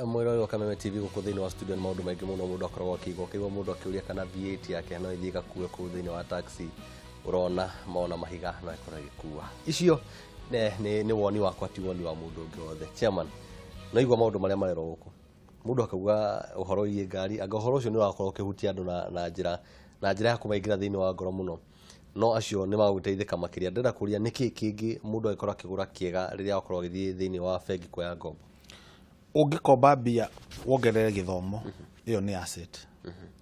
Mwĩroreri wa Kameme TV, gũkũ thĩinĩ wa studio nĩ maũndũ maingĩ mũno mũndũ akoragwo akĩigua. Ũkĩigua mũndũ akĩũria kana V8 yake no ĩthiĩ ĩgakue kũu thĩinĩ wa taxi, ũrona mona mahiga no ĩkorwo ĩgĩkua icio. Nĩ woni wakwa, ti woni wa mũndũ ũngĩ wothe. Chairman, no igua maũndũ marĩa marerwo gũkũ, mũndũ akauga ũhoro wĩgiĩ ngari, anga ũhoro ũcio nĩ ũrakorwo ũkĩhutia andũ na njĩra ya kũmaingĩra thĩinĩ wa ngoro mũno, no acio nĩ magũteithĩka makĩria. Ndĩrenda kũria, nĩkĩ kĩngĩ mũndũ angĩkorwo akĩgũra kĩega rĩrĩa akorwo agĩthiĩ thĩinĩ wa bengi kuoya ngombo? Ũngĩkomba mbia wongerere gĩthomo, ĩyo nĩ asset.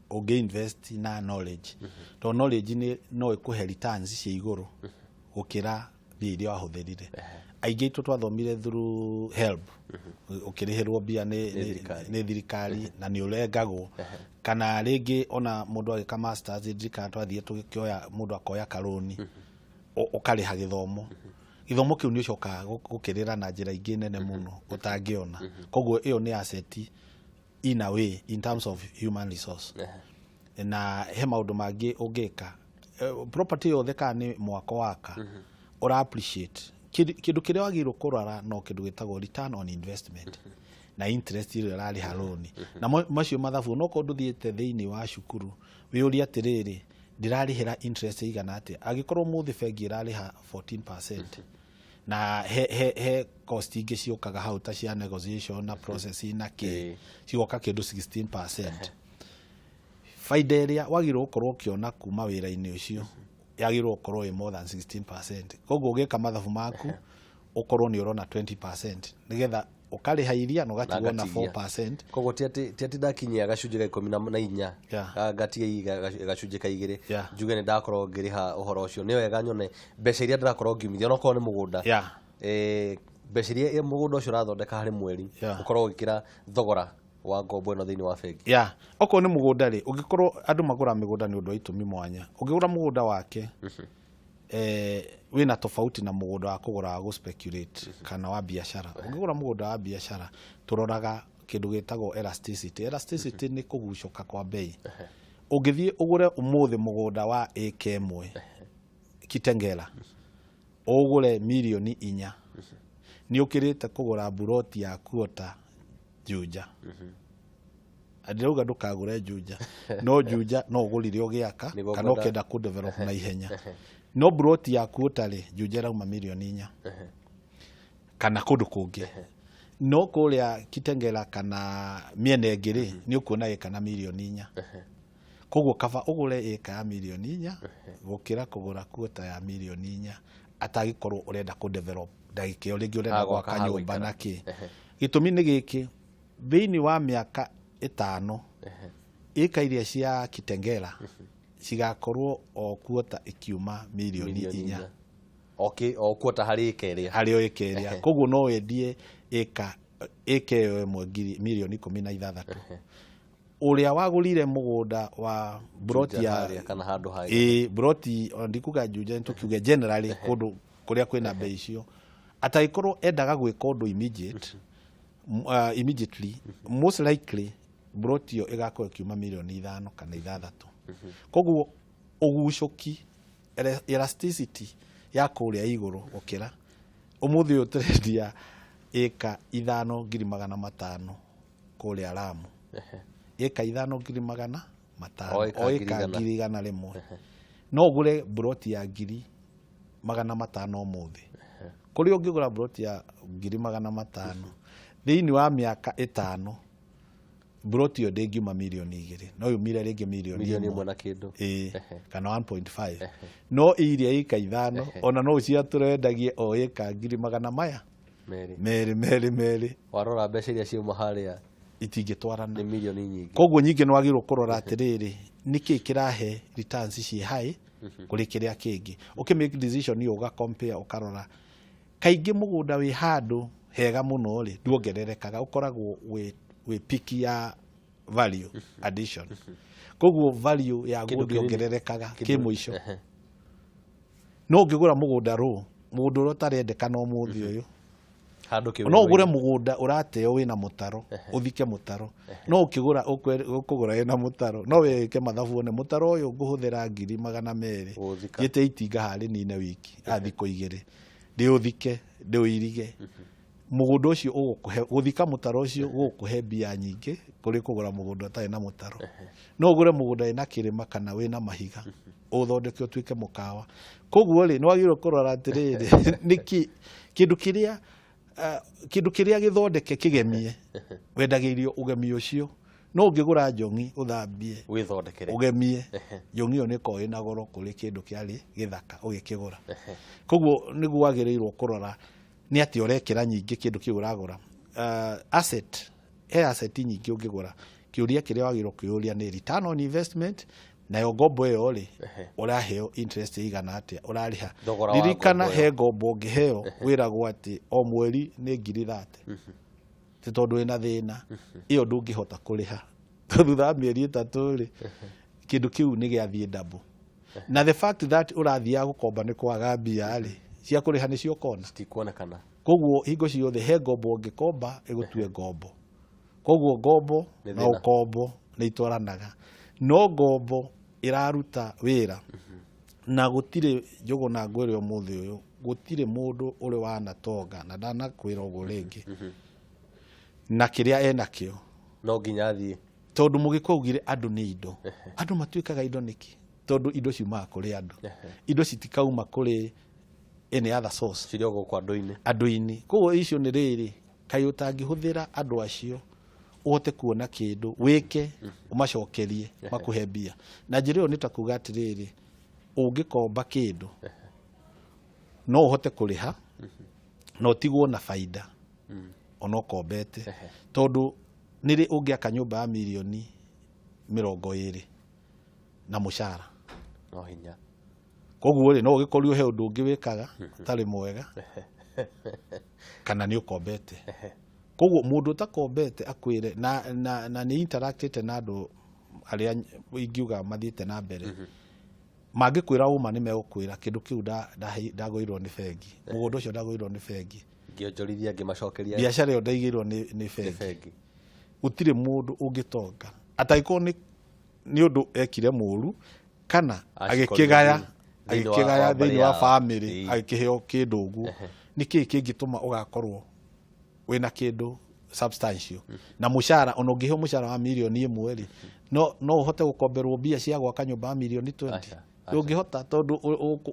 Ũngĩ invest na knowledge, tondũ knowledge nĩ no ĩkũhe returns cia igũrũ gũkĩra mbia iria wahũthĩrire. Aingĩ aitũ twathomire through HELB, ũkĩrĩhĩrwo mbia nĩ thirikari. Nĩ thirikari, na nĩ ũrengagwo. Kana rĩngĩ ona mũndũ agĩka masters, ndirikana twathiĩ tũgĩkĩoya, mũndũ akoya karũni, ũkarĩha gĩthomo. Gĩthomo kĩu nĩ ũcokaga gũkĩrĩra na njĩra ingĩ nene mũno ũtangĩona. Koguo ĩyo nĩ asset in a way, in terms of human resource. Na he maũndũ mangĩ ũngĩka. Property yothe, kana nĩ mwako waka ũra appreciate, kĩndũ kĩrĩa wagĩrĩirwo kũrora no kĩndũ gĩtagwo return on investment na interest ĩrĩa ũrarĩha loan na macio mathabu. No korwo ndũthiĩte thĩinĩ wa cukuru, wĩũrie atĩrĩrĩ, ndĩrarĩhĩra interest ĩigana atĩa? Angĩkorwo mũthĩ bengi ĩrarĩha 14% na he cost ingĩ ciũkaga hau ta cia negotiation na processing na kĩ, cigoka kĩndũ 16%, faida ĩrĩa wagĩrĩirwo gũkorwo ũkĩona kuma wĩra-inĩ ũcio yagĩrĩirwo gũkorwo ĩ more than 16%. Koguo ũgĩka mathabu maku, ũkorwo nĩ ũrona 20%, nĩgetha ũkarĩha iria na ũgatigwo na ngatigia. 4%. Koguo ti atĩ ndakinyia gacunjĩ ga 14, ngatiga gacunjĩ ka 2, njuge nĩ ndakorwo ngĩrĩha ũhoro ũcio. Nĩ wega nyone mbeca iria ndĩrakorwo ngiumithia, onokorwo nĩ mũgũnda, mbeca iria mũgũnda ũcio ũrathondeka harĩ mweri, ũkorwo ũgĩkĩra thogora wa ngombo ĩno thĩinĩ wa bengi. Yeah, okorwo nĩ mũgũnda rĩ, ũngĩkorwo andũ magũra mĩgũnda nĩ ũndũ wa itũmi mwanya. Ũngĩgũra mũgũnda wake, wĩna tofauti na mũgũnda wa kũgũra wa gũ speculate kana wa biacara. Ũngĩgũra mũgũnda wa biacara, tũroraga kĩndũ gĩtagwo elasticity. Elasticity nĩ kũgucũka kwa bei. Ũngĩthiĩ ũgũre ũmũthĩ mũgũnda wa ĩka 1 Kitengela, ũgũre mirioni 4, nĩ ũkĩrĩte kũgũra buroti ya quarter Juja. Ndĩrauga ndũkagũre Juja, no Juja no ũgũrire ũgĩaka Nĩguo kana ngwenda- ũkĩenda kũ develop na ihenya. No buroti ya quarter rĩ, Juja ĩrauma mirioni 4 kana kũndũ kũngĩ, no kũrĩa Kitengela kana mĩena ĩngĩ rĩ, nĩ ũkuona ĩka na mirioni 4. Koguo kaba ũgũre ĩka ya mirioni 4 gũkĩra kũgũra quarter ya mirioni 4, atagĩkorwo ũrenda kũ develop ndagĩka ĩyo rĩngĩ, ũrenda Ha gwaka gwaka ha nyũmba gũikara. Na kĩ gĩtũmi nĩ gĩkĩ: thĩinĩ wa mĩaka 5, ĩka iria cia Kitengela cigakorwo o quarter ikiuma mirioni mirioni 4. 4. Okay, o quarter harĩ ĩka ĩrĩa. Harĩ o ĩka ĩrĩa. Koguo no wendie ĩka ĩyo ĩmwe ngiri mirioni 16. Ũrĩa wagũrire mũgũnda wa broti Juja ya harĩa kana handũ hangĩ. Ĩ broti, ona ndikuga Juja, nĩtũkiuge generally kũndũ kũrĩa kwĩna mbei icio, atangĩkorwo endaga gwĩka ũndũ immediately, most likely broti ĩyo ĩgakorwo ĩkiuma mirioni 5 kana 6. Koguo ũgucũki, elasticity ya kũrĩa igũrũ gũkĩra ũmũthĩ ũyũ tũrendia ĩka 5 ngiri 500 kũrĩa Lamu, ĩka 5 ngiri 500. O ĩka o ngiri ĩka igana. 100,000. No ũgũre broti ya 500,000 ũmũthĩ, kũrĩa ũngĩgũra broti ya 500,000, thĩinĩ wa mĩaka 5 broti ĩyo ndĩngiuma mirioni 2, no yumire rĩngĩ mirioni mirioni 1 1 na kĩndũ. Ĩĩ, kana 1.5. No iria ĩka 5, ona no ũcia tũrendagie o ĩka ngiri magana maya 2. 2 2 2. Warora mbeca iria ciuma harĩa itingĩtwarana. Nĩ mirioni nyingĩ. Koguo nyingĩ nĩ wagĩrĩirwo kũrora atĩrĩrĩ, nĩkĩ kĩrahe returns ciĩ high kũrĩ kĩrĩa kĩngĩ. Ũkĩ make decision ĩyo, ũga compare, ũkarora. Kaingĩ mũgũnda wĩ handũ hega mũno rĩ, nduongererekaga, ũkoragwo wĩ peak ya value addition. Koguo value yaguo Kĩndũ kĩnene- ndĩongererekaga kĩndũ- kĩ mũico. No ũngĩgũra mũgũnda rũ, mũgũnda ũrĩa ũtarendekana ũmũthĩ ũyũ, handũ kĩu no ũgũre mũgũnda ũrateo wĩna mũtaro, ũthike mũtaro. No ũkĩgũra ũkũgũra wĩna mũtaro, no wĩke mathabu one mũtaro ũyũ ngũhũthĩra 200,000 Gũũthika. Njĩte itinga harĩ nine wiki a thikũ 2, ndĩũthike, ndĩũirige. Mũgũnda ũcio ũgũkũhe, gũthika mũtaro ũcio gũgũkũhe mbia nyingĩ kũrĩ kũgũra mũgũnda ũtarĩ na mũtaro. No ũgũre mũgũnda wĩna kĩrĩma kana wĩna mahiga, ũthondeke ũtuĩke mũkawa. Koguo rĩ, nĩ wagĩrĩirwo kũrora atĩrĩrĩ, nĩkĩ kĩndũ kĩrĩa kĩndũ kĩrĩa gĩthondeke kĩgemie, wendagĩrio ũgemi ũcio. No ũngĩgũra njong'i ũthambie, wĩthondekere, ũgemie, njong'i ĩyo nĩ ĩkoragwo ĩna goro kũrĩ kĩndũ kĩarĩ gĩthaka ũgĩkĩgũra. Koguo nĩguo wagĩrĩirwo kũrora nĩ atĩa ũrekĩra nyingĩ kĩndũ kĩu ũragũra. Asset, he asset nyingĩ ũngĩgũra. Kĩũria kĩrĩa wagĩrĩirwo kwĩyũria nĩ return on investment, nayo ngombo ĩyo rĩ, ũraheo interest ĩigana atĩa, ũrarĩha. Thogora wa Ririkana ngombo ĩyo. He ngombo ũngĩheo wĩragwo atĩ o mweri nĩ ngiri 30, ti tondũ wĩna thĩna, ĩyo ndũngĩhota kũrĩha. Thutha wa mĩeri 3 rĩ, kĩndũ kĩu nĩ gĩathiĩ double. Na the fact that ũrathiaga gũkomba nĩ kwaga mbia rĩ, cia kũrĩha nĩcio ũkona? Citikuonekana. Koguo hingo ciothe he ngombo ũngĩkomba ĩgũtue ngombo. Koguo ngombo Nĩ na thĩna. ũkombo nĩ itwaranaga, no ngombo ĩraruta wĩra na gũtirĩ njũgũ na ngwĩre ũmũthĩ ũyũ gũtirĩ mũndũ ũrĩ wanatonga na ndanakwĩra ũguo rĩngĩ na kĩrĩa enakĩo. No nginya athiĩ. Tondũ Mũgĩkũyũ augire andũ nĩ indo. Andũ matuĩkaga indo nĩkĩ? Tondũ indo ciumaga kũrĩ andũ, indo citikauma kũrĩ any other source. Cirĩ o gũkũ andũ-inĩ. Andũ-inĩ. Koguo icio nĩ rĩrĩ, kaĩ ũtangĩhũthĩra andũ acio ũhote kuona kĩndũ wĩke, ũmacokerie makũhe mbia na njĩra ĩyo? Nĩ ta kuga atĩrĩrĩ, ũngĩkomba kĩndũ no ũhote kũrĩha na ũtigwo na baida ona ũkombete, tondũ nĩrĩ ũngĩaka nyũmba ya mirioni 20 na mũcara? No hinya. Koguo rĩ, no ũgĩkorirwo he ũndũ ũngĩ wĩkaga ũtarĩ mwega kana nĩ ũkombete. Koguo mũndũ ũtakombete akwĩre na nĩ interactĩte na andũ arĩa ingiuga mathiĩte na mbere, mangĩkwĩra ũma nĩ megũkwĩra kĩndũ kĩu ndagũirwo nĩ bengi, mũgũnda ũcio ndagũirwo nĩ bengi, ngĩonjorithia ngĩmacokeria, biacara ĩyo ndaigĩirwo nĩ nĩ bengi. Bengi. Gũtirĩ mũndũ ũngĩtonga atangĩkorwo nĩ ũndũ ekire mũru kana acikorire agĩkĩgaya thĩinĩ wa- agĩkĩgaya wa mbarĩ thĩinĩ wa yao. family, agĩkĩheo kĩndũ ũguo. Nĩ kĩĩ kĩngĩtũma ũgakorwo wĩna kĩndũ substantial na mũcara? Ona ũngĩheo mũcara wa mirioni 1 rĩ, no ũhote gũkomberwo mbia cia gwaka nyũmba ya mirioni 20? Aca, aca. Ndũngĩhota, tondũ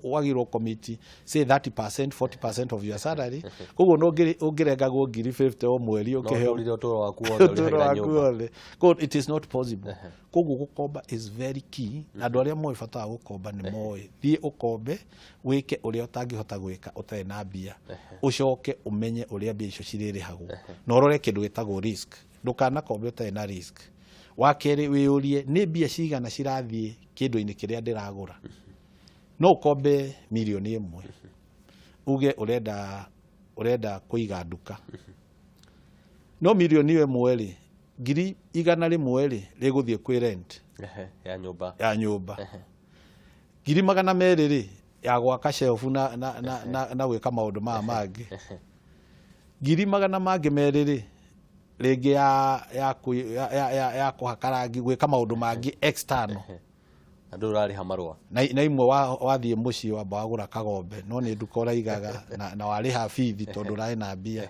wagĩrĩirwo commit say 30%, 40% of your salary. Koguo no ũngĩrengagwo ngiri 50 o mweri no ũkĩheo ũtũrire ũtũro waku wothe ũtũũro ũrĩhagĩra waku nyũmba. wothe. Koguo it is not possible. Koguo gũkomba is very key, na andũ arĩa moĩ bata wa gũkomba nĩ moĩ. Thiĩ ũkombe wĩke ũrĩa ũtangĩhota gwĩka ũtarĩ na mbia, ũcoke ũmenye ũrĩa mbia icio cirĩrĩhagwo na ũrore kĩndũ gĩtagwo risk. Ndũkanakombe ũtarĩ na risk. Wa kerĩ, wĩyũrie nĩ mbia cigana cirathiĩ kĩndũ-inĩ kĩrĩa ndĩragũra. No ũkombe mirioni 1 uge ũrenda kũiga nduka, no mirioni ĩyo 1 rĩ, ngiri 100 rĩ, rĩgũthiĩ kwĩ rent ya nyũmba, ya nyũmba, ngiri 200 rĩ, ya gwaka shelf na gwĩka maũndũ maya mangĩ, ngiri magana mangĩ merĩ rĩ, rĩngĩ ya kũhaka rangi, gwĩka maũndũ mangĩ external. Na ndũrĩ ũrarĩha marũa. Na imwe wathiĩ mũciĩ wamba wagũra kagombe, no nĩ nduka ũraigaga na warĩha bithi tondũ ũrarĩ na mbia.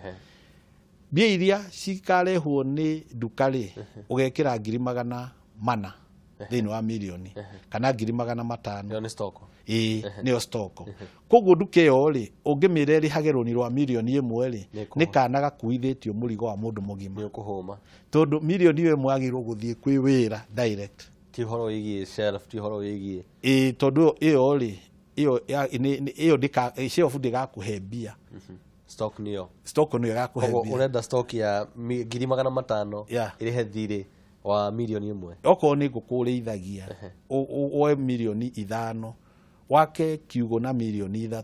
Mbia iria cikarehwo nĩ nduka rĩ, ũgekĩra ngiri 400 thĩinĩ wa mirioni kana ngiri 500. Ĩyo nĩ stock. Ĩĩ, nĩyo stock. Koguo nduka ĩyo rĩ, ũngĩmĩra ĩrĩhage rũni rwa mirioni 1 rĩ, Nĩ ĩkũhũma. Nĩ kana gakuithĩtio mũrigo wa mũndũ mũgima. Nĩ ũkũhũma. Tondũ mirioni ĩyo 1 yagĩrĩirwo gũthiĩ kwĩ wĩra direct. Ti ũhoro wĩgiĩ shelf, ti ũhoro wĩgiĩ Ĩĩ, tondũ ĩyo rĩ, ĩyo ĩyo shelf ndĩgakũhe mbia. Stock nĩyo. Stock nĩyo ĩgakũhe Koguo mbia. ũrenda stock ya 500,000 ĩrĩhe thirĩ wa mirioni 1. Okorwo nĩ ngũkũ ũrĩithagia, woe mirioni 5 wake kiugũ na mirioni 3,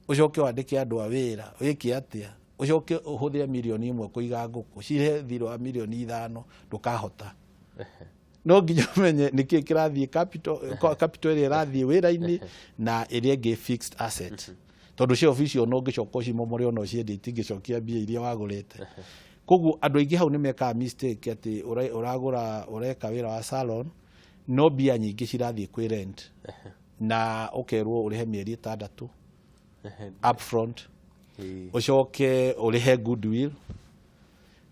ũcoke wandĩke andũ a wĩra, wĩke atĩa, ũcoke ũhũthĩre mirioni 1 kũiga ngũkũ cihe thirĩ wa mirioni 5, ndũkahota. No nginya ũmenye nĩkĩ kĩrathiĩ capital, capital ĩrĩa ĩrathiĩ wĩra-inĩ na ĩrĩa ĩngĩ fixed asset, tondũ shelf icio no ũngĩcoka ũcimomore ona ũciendie itingĩcokia mbia iria wagũrĩte. Koguo andũ aingĩ hau nĩ mekaga mistake atĩ ũragũra, ũreka wĩra wa salon, no mbia nyingĩ cirathiĩ kwĩ rent na ũkerwo ũrĩhe mĩeri 6 upfront. Ũcoke ũrĩhe goodwill.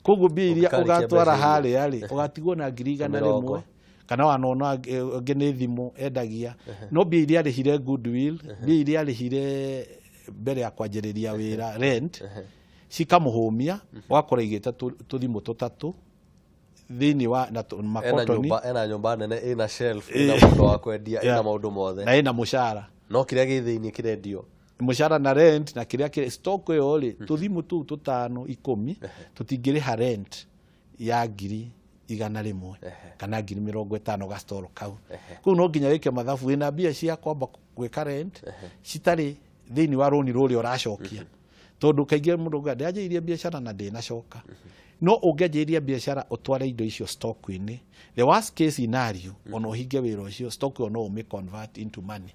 Koguo mbia iria Ũngĩkarĩkia ũgatwara mbeca iria. harĩa rĩ, ũgatigwo na 100,000. 80. Kana wanona angĩ nĩ thimũ endagia, no mbia iria arĩhire goodwill, mbia iria arĩhire mbere ya kwanjĩrĩria wĩra, rent, cikamũhũmia. Ũgakora igĩte tũthimũ tũtatũ thĩinĩ wa na Ena makotoni. Nyũmba, ena nyũmba nene ĩna shelf, ĩna mũndũ wa kwendia, ĩna maũndũ mothe. Na ĩna mũcara. No kĩrĩa gĩ thĩinĩ kĩrendio. Mũcara na rent na kĩrĩa kĩrĩ stock ĩyo rĩ, tũthimũ tũu tũtano 10 tũtingĩrĩha rent ya 100,000 kana 50,000 gastoro kau. Kũu no nginya wĩke mathabu wĩna mbia cia kwamba gwĩka rent citarĩ thĩinĩ wa rũni rũrĩa ũracokia, tondũ kaingĩ mũndũ augaga ndĩranjĩrĩirie biacara na ndĩnacoka. No ũngĩanjĩrĩria biacara ũtware indo icio stock-inĩ, the worst case scenario, ona ũhinge wĩra ũcio, stock ĩyo no ũmĩ convert into money.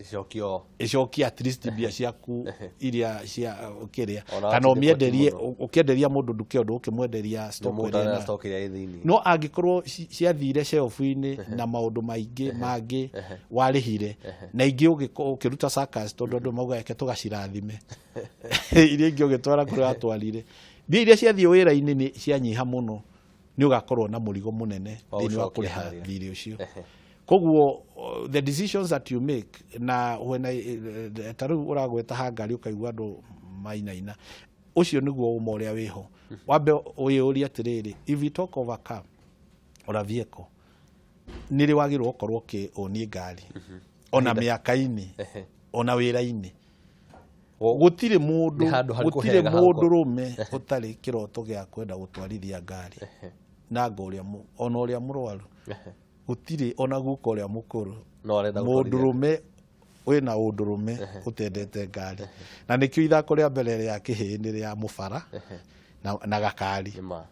Icokio. Ĩcokie at least mbia ciaku iria cia kĩrĩa. Ona kana watindĩkwo ti ũmĩenderie mũno. Ũkĩenderia mũndũ nduka ĩyo, ndũkĩmwenderia stock Mũndũ ĩrĩa arĩa stock ĩrĩa ĩ thĩinĩ. No angĩkorwo ciathire shelf-inĩ na maũndũ maingĩ mangĩ warĩhire na ingĩ ũkĩruta suckers, tondũ andũ maugaga reke tũgacirathime, iria ingĩ ũgĩtwara kũrĩa watwarire, mbia iria ciathiĩ wĩra-inĩ nĩ cianyiha mũno, nĩ ũgakorwo na mũrigo mũnene Wa thĩinĩ wa gũcokia kũrĩha harĩa. thirĩ ũcio. Koguo the decisions that you make na when ta rĩu ũragweta ha ngari, ũkaigua andũ mainaina, ũcio nĩguo ũma ũrĩa wĩho. Wambe wĩyũrie atĩrĩrĩ, if we talk of a car or a vehicle, nĩ rĩ wagĩrĩirwo gũkorwo ũkĩũnie ngari? Ona mĩaka-inĩ, ona wĩra-inĩ, gũtirĩ mũndũ Nĩ handũ harĩkũ gũtirĩ hega ha mũndũ rũme ũtarĩ kĩroto gĩa kwenda gũtwarithia ngari. Na ngo ũrĩa ona ũrĩa mũrwaru gũtirĩ, ona guka ũrĩa mũkũrũ. No arenda Mũndũ gũtwarithia. Rũme wĩna ũndũrũme ũtendete ngari, na nĩkĩo ithako rĩa mbere rĩa kĩhĩĩ nĩ rĩa mũbara na gakari. Nĩma.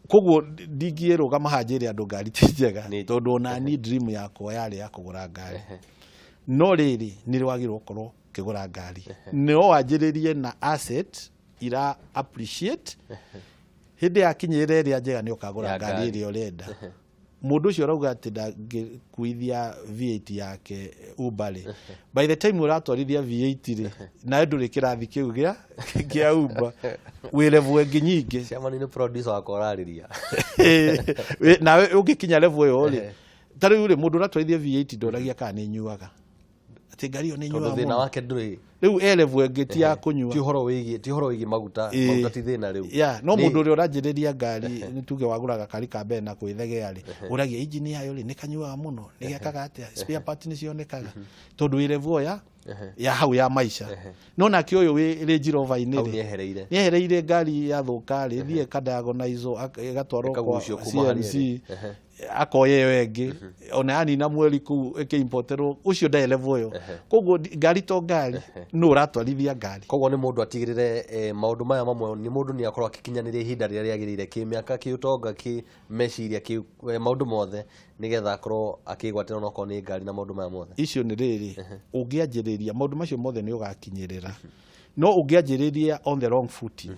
Koguo ndingĩrũgama haha njĩre andũ ngari ti njega, tondũ ona ni dream yakwa yarĩ ya kũgũra ngari. No rĩrĩ, nĩ rĩ wagĩrĩirwo gũkorwo ũkĩgũra ngari? No wanjĩrĩrie na asset ira appreciate, hĩndĩ yakinyĩrĩra ĩrĩa njega nĩ ũkagũra Ya ngari ngari. ĩrĩa ũrenda. Mũndũ ũcio ũrauga atĩ ndangĩkuithia V8 yake Uber rĩ, by the time ũratwarithia V8 rĩ, nawe ndũrĩ kĩrathi kĩu gĩa Uber, wĩ level ĩngĩ nyingĩ. Chairman, nĩ producer wakwa ũrarĩria. Nawe ũngĩkinya level ĩyo rĩ, ta rĩu rĩ, mũndũ ũratwarithia V8 ndoragia kana nĩ nyuaga, atĩ ngari ĩyo nĩ Tondũ nyuaga thĩna mũno. wake ndũrĩ. Rĩu e level ĩngĩ ti ya kũnyua. Ti ũhoro wĩgiĩ maguta. Maguta ti thĩna rĩu. Yeah, no mũndũ ũrĩa ũranjĩrĩria ngari, nĩ tuge wagũra gakari ka mbere na gwĩthegea rĩ, ũragia injini yayo rĩ, nĩ kanyuaga mũno, nĩ gekaga atĩa, spare part nĩ cionekaga, tondũ wĩ level ya hau ya maica. No nake ũyũ wĩ Range Rover-inĩ Hau rĩ, nĩehereire. Nĩehereire. Ngari yathũka rĩ, thiĩ ĩkadiagonizwo, ĩgatwarwo kwa Ĩkagucio kuma harĩa CMC, ĩrĩ. Akoya ĩyo ĩngĩ ona yanina mweri kũu ĩkĩimporterwo. Ũcio ndarĩ level ĩyo. Koguo ngari to ngari, nũ ũratwarithia ngari? Koguo nĩ mũndũ atigĩrĩre maũndũ maya mamwe nĩ mũndũ nĩ akorwo akĩkinyanĩria ihinda rĩrĩa rĩagĩrĩire, kĩmĩaka, kĩũtonga, kĩ meciria, kĩ maũndũ mothe, nĩgetha akorwo akĩgwatĩra onokorwo nĩ ngari na maũndũ maya mothe. Icio nĩ rĩrĩ, ũngĩanjĩrĩria maũndũ macio mothe nĩ ũgakinyĩrĩra, no ũngĩanjĩrĩria on the wrong footing,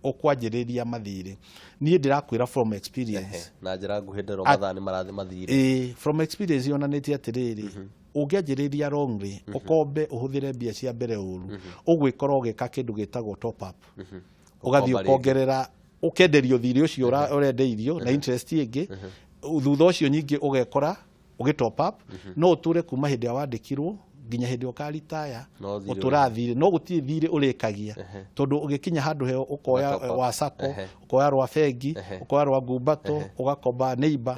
ũkwanjĩrĩria mathirĩ. Niĩ ndĩrakwĩra from experience. Na njĩra nguhĩ, ndĩro mathaa nĩ marathi mathire. Ĩĩ, from experience yonanĩtie atĩrĩrĩ, ũngĩanjĩrĩria wrongly, ũkombe, ũhũthĩre mbia cia mbere ũru, ũgwĩkora ũgĩka kĩndũ gĩtagwo top up, ũgathiĩ Ũkomba rĩngĩ. ũkongerera, ũkenderio thirĩ ũcio ũrendeirio na interest ĩngĩ. Thutha ũcio nyingĩ ũgekora ũgĩ top up. No ũtũre kuma hĩndĩ ĩrĩa wandĩkirwo nginya hĩndĩ ĩrĩa ũkaritaya. No thirĩ. Ũtũraga thirĩ, no gũtirĩ thirĩ ũrĩkagia, tondũ ũgĩkinya handũ heo ũkoya Ũga top up. wa sacco, ũkoya rwa bengi, ũkoya rwa ngumbato, ũgakomba neighbor.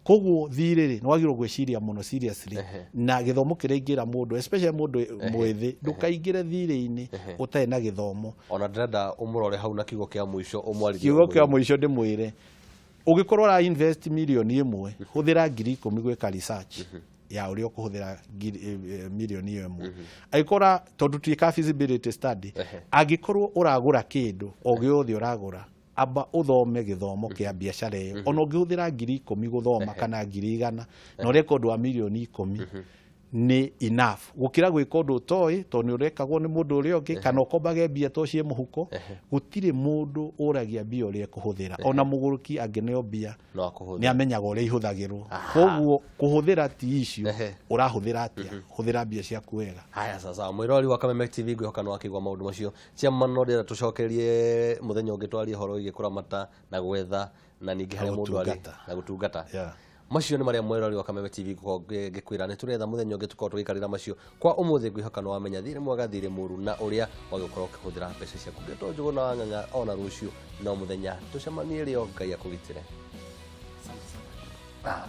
Koguo thirĩ rĩ, nĩ wagĩrĩirwo gwĩciria mũno seriously. Na gĩthomo kĩrĩa ingĩra mũndũ, especially mũndũ mwĩthĩ, ndũkaingĩre thirĩ-inĩ ũtarĩ na gĩthomo. Ona ndĩrenda ũmũrore hau na kiugo kĩa mũico ũmwarĩrie. Kiugo kĩa mũico ndĩmwĩre, ũngĩkorwo ũra invest 1 million, hũthĩra 10,000 gwĩka research ya ũrĩa ũkũhũthĩra 1 million ĩmwe. Angĩkorwo, tondũ tuĩka feasibility study, angĩkorwo ũragũra kĩndũ o gĩothe ũragũra, amba ũthome gĩthomo kĩa biacara ĩyo. Ona ũngĩhũthĩra 10,000 gũthoma kana 100,000 na ũreka ũndũ wa 10 million, Nĩ enough gũkĩra gwĩka ũndũ ũtoĩ, tondũ nĩ ũrekagwo nĩ mũndũ ũrĩa ũngĩ, kana ũkombage mbia to ciĩ mũhuko. Gũtirĩ mũndũ ũragia mbia ũrĩa ekũhũthĩra. Ona mũgũrũki angĩneo mbia, no akũhũthĩra, nĩ amenyaga ũrĩa ihũthagĩrwo. Koguo kũhũthĩra ti issue. Ũrahũthĩra atĩa? Hũthĩra mbia ciaku wega. Haya, sasa mwĩrori wa Kameme TV, ngwĩhoka nĩ wakĩigua maũndũ macio. Chairman, no ndĩrenda tũcokerie mũthenya ũngĩ twarie ũhoro wĩgiĩ kũramata na gwetha na ningĩ harĩa mũndũ arĩ gũtungata. Na gũtungata. Macio nĩ marĩa, mwĩrori wa Kameme TV, ngũkorwo ngĩkwĩra nĩ tũretha mũthenya ũngĩ tũkorwo tũgĩikarĩra macio. Kwa ũmũthĩ, ngwĩhoka nĩ wamenya thirĩ mwega, thirĩ mũru, na ũrĩa wagĩkorwo ũkĩhũthĩra mbeca ciaku. Ngetwo Njũgũna wa Ng'ang'a. Ona rũciũ no mũthenya tũcemanie rĩo. Ngai akũgitĩre. Ah.